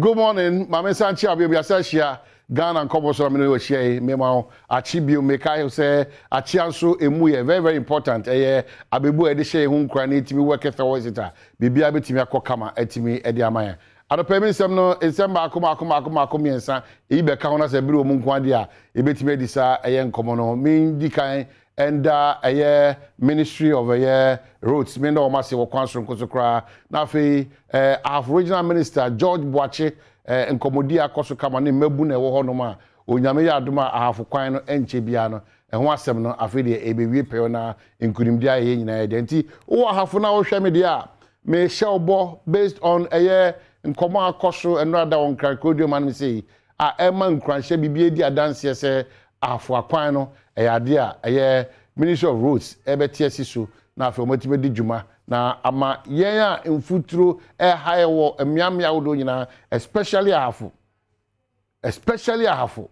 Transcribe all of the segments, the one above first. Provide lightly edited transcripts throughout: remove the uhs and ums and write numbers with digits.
Good morning. Maame Sanchi abio bi asa ahyia Ghana nkɔbɔ so amene wɔ ahyia yi mema wo akyi bio. Meka sɛ akyia nso emu yɛ very very important. Ɛyɛ abebu a yɛde hyɛ yɛn ho nkura na etimi work towards it a biribiara bɛtumi akɔ kama, ɛtumi ɛde ama yɛn. Adɔpɛ mi nsɛm no, nsɛm baako baako baako baako mmiɛnsa eyi bɛka ho na sɛ ebiri wɔn nko adeɛ a ebɛtumi adi saa ɛyɛ nkɔmɔ no. Mi di kan ɛnda ɛyɛ Ministry of ɛyɛ Roads, mi nda wɔn ase wɔ kwan soronko so koraa. Na afei Ahafo Regional Minister George Boakye, nkɔmɔdi akɔ so kama ne mmabu na ɛwɔ hɔnom a Onyame yɛ adom a Ahafo kwan no ɛnkyɛ biara no ɛho asɛm no afei deɛ ɛbɛwie pɛɛ na nkunimdi ayɛ yɛn nyinaa yɛ deɛ. Nti wowɔ Ahafo na wohwɛ me deɛ a, mehyɛ wo bɔ based on ɛyɛ nkɔmɔ akɔ so ɛno ada wɔ Nkrankuroduo ma no sɛ a ɛma nkuranhyɛ biribi adi adanseɛ sɛ Ahafo akwan no ɛyɛ adeɛ a ɛyɛ Ministry of Roads ɛbɛte asi so na afei wɔatumi di dwuma na ama yɛn a mfuturo ɛha wɔ mmeammea ahodoɔ nyinaa, especially Ahafo, especially Ahafo.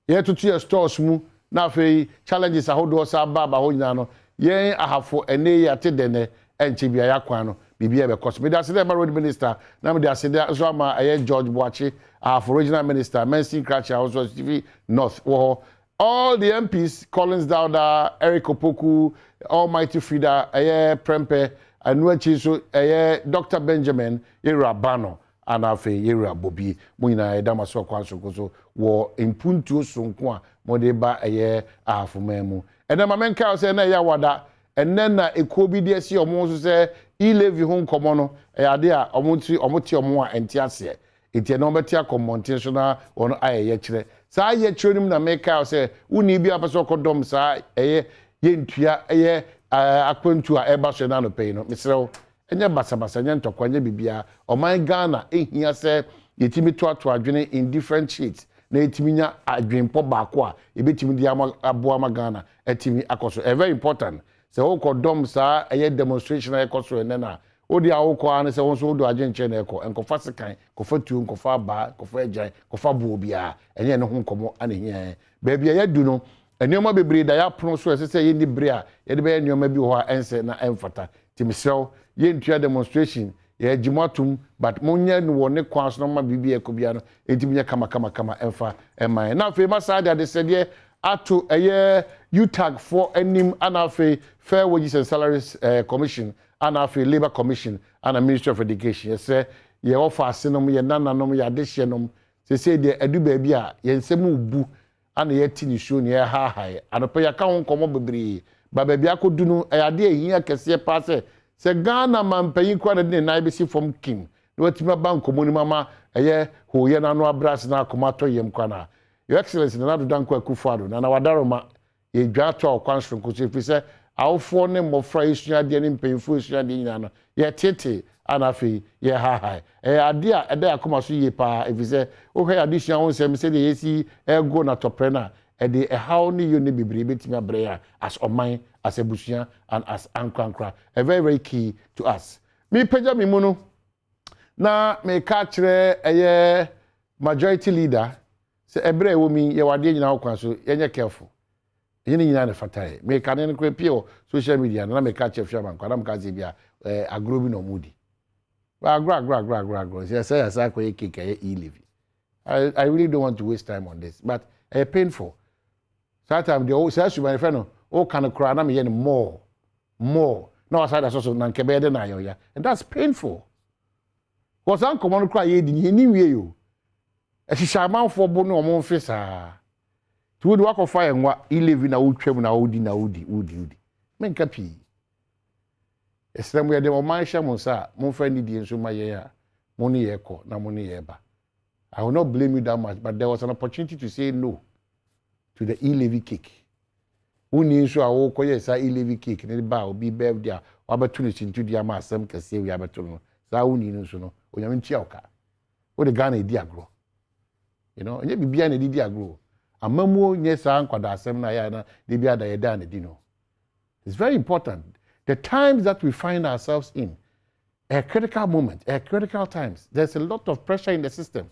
Yɛtoto yɛ stores mu na afei challenges ahodoɔ sa aba aba hɔ nyinaa no, yɛn Ahafo ɛnɛ yi ate dɛnɛ ɛnkyɛ bi a yɛakwan no biribi a ɛbɛkɔ so. Mede ase dɛ ɛma Road Minister na mede ase dɛ nso ama ɛyɛ George Boakye, Ahafo Regional Minister, Mansin Krakye ahosuo Asutifi North wɔ hɔ, all the MPs, Collins Dauda, Eric Opoku, Almighty Frida ɛyɛ Prempeh, ɛno akyi nso ɛyɛ Dr Benjamin Yɛwura Bano, ana afei Yɛwura Bobi. Mo nyinaa yɛda mo ase wɔ kwan sonko so wɔ mpuntuo sonko a mode ba ɛyɛ Ahafoman mu. Ɛnɛ ma menka sɛ ɛnɛ ɛyɛ awada, ɛnɛ na ekuo bi de asi ɔmo nso sɛ e-levy ho nkɔmɔ no ɛyɛ ade a ɔmo ti ɔmo te ɔmo a ɛnte aseɛ, nti ɛnɛ ɔmo bɛte akɔ mmɔnten so na wɔn ayɛ yɛkyerɛ. Saa yɛkyerɛ no mu na meka sɛ wonni bi a pɛ sɛ ɔkɔdɔm saa ɛyɛ yɛntua ɛyɛ akwantu a ɛba so ɛna anɔpɛ yi no, mesrɛ wo, ɛnyɛ basabasa, ɛnyɛ ntɔkwa, ɛnyɛ biribiara. Ɔman Ghana ehia sɛ yɛtumi toato adwene in different shades na yɛtumi nya adwenpɔ baako a yɛbɛtumi de ama aboa ama Ghana ɛtumi akɔ so. Ɛyɛ very important sɛ wokɔ dɔm saa ɛyɛ demonstration a ɛkɔ so ɛnɛ na wode a wokɔ ara ne sɛ wo nso wode adwenkyerɛ na ɛkɔ. Nkɔfa sekan, nkɔfa tuo, nkɔfa abaa, nkɔfa agyan, nkɔfa boɔ biara. Ɛnyɛ ne ho nkɔmmɔ ana hia yɛn. Baabi a yɛadu no, nneɛma bebree da yɛapono so a ɛsɛ sɛ yɛnni bere a yɛde bɛyɛ nneɛma bi wɔ hɔ a ɛnsɛ na ɛmfata. Nti mesrɛ wo, yɛntua demonstration, yɛgye mo atom, but monyɛ no wɔ ne kwan so na ma biribi a ɛkɔ biara no ɛntumi nyɛ kama kama kama ɛmfa ɛma yɛn. Na afei ma saa de adesɛdeɛ ato ɛyɛ UTAG foɔ anim, ana afei Fair Wages and Salaries Commission, ana afei Labour Commission, ana Ministry of Education. Yɛsrɛ yɛ wɔfa ase nom, yɛ nananom, yɛ adehyeɛ nom, sesei deɛ ɛdu baabi a yɛn nsɛm bu ana yɛte nisuo ne yɛhaahae. Anɔpɛ yɛaka ho nkɔmmɔ bebree ba baabi akɔdu no, ɛyɛ adeɛ a ɛhia kɛseɛ paa sɛ Ghana mampanyin koraa na de ne nan bɛsi fam kim na watumi aba nkɔmmɔ no mu ama ɛyɛ hooyɛ n'ano abrɛ ase na akɔmmɔ atɔ yam koraa. Na Your Excellency Nana Addo Dankwa Akufo-Addo, Nana Wadaroma, yɛdwa ato a ɔkwan soronko so, ɛfiri sɛ awofoɔ ne mmɔfra esua adeɛ ne mpanyinfoɔ esua adeɛ nyinaa no yɛtete ana afei yɛhahae. Ɛyɛ adeɛ a ɛda yɛ akoma so yie paa, ɛfiri sɛ wohwɛ yɛ adesua ho nsɛm sɛdeɛ yɛsi ɛgo na tɔprɛ no a ɛde ɛhaw ne yio ne bebree bɛtumi abrɛ yɛ as ɔman, as abusua and as ankorankora. A very very key to us. Mepagya me mu no na meka kyerɛ ɛyɛ Majority Leader sɛ ɛberɛ a ɛwɔ mi yɛwɔ adeɛ nyinaa wɔ kwan so, yɛnyɛ careful. Ɛnyɛ ne nyinaa ne fata yɛ. Meka ne no kora pie wɔ social media no na meka kyerɛ fia mankwa na meka sɛ bi a agorɔ bi na ɔmo di agorɔ agorɔ agorɔ agorɔ agorɔ sɛ yɛsɛ akɔyɛ cake ɛyɛ e-levy. I really don't want to waste time on this, but ɛyɛ painful. Saa time deɛ saa suban fɛ no ɔka no koraa na meyɛ no more more na wasa da so so na nkɛ bɛyɛ de na ayɛ ɔya, and that's painful. Wɔ saa nkɔmɔ no koraa yɛdi ni yɛni wie o, ɛhyehyɛ amanfoɔ bo ne ɔmo mfe saa tí wodi wakɔfa yɛn nwa e-levy na wotwam na wodi na wodi wodi wodi. Menka pii, ɛsrɛ mo, yɛde ɔman hyɛ mo nsa a momfa nidie nso ma yɛn a mo ne yɛ kɔ na mo ne yɛ ba. I will not blame you that much, but there was an opportunity to say no to the e-levy cake. Wonni nso a wokɔyɛ saa e-levy cake ne ba a obi birthday a wabɛto ne sintudi ama asɛm kɛseɛ wi abɛto no saa wonni no nso no, Onyame ntua wo ka. Wode Ghana edi agorɔ, ɛnyɛ biribiara na ɛde di agorɔ. Amamuo nyɛ saa nkwadaa asɛm na yɛ na de bi ada yɛda na di no. It's very important, the times that we find ourselves in, a critical moment, a critical times. There's a lot of pressure in the system,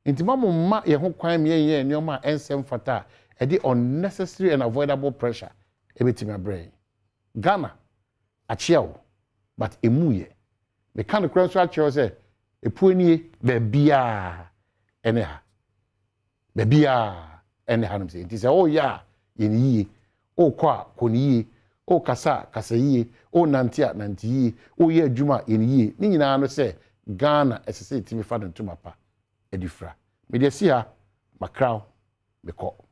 nti ma mo mma yɛn ho kwan mi yɛn nneɛma a ɛnsɛm fata a ɛde unnecessary and avoidable pressure ebetumi abrɛ yɛn. Ghana akyea wo, but emu yɛ meka no kora nso akyerɛw sɛ Epue nie baabiaa ɛne ha. Baabiaa ɛne hanom sɛ. Nti sɛ ɔreyɛ a, yɛ ne yie. Ɔrekɔ a, kɔ ne yie. Ɔrekasa a, kasa yie. Ɔrenante a, nante yie. Ɔreyɛ adwuma a, yɛ ne yie. Ne nyinaa no sɛ Ghana ɛsɛ sɛ yɛtumi fa ne ntoma pa de fira. Mede asi ha, makraw, mekɔ.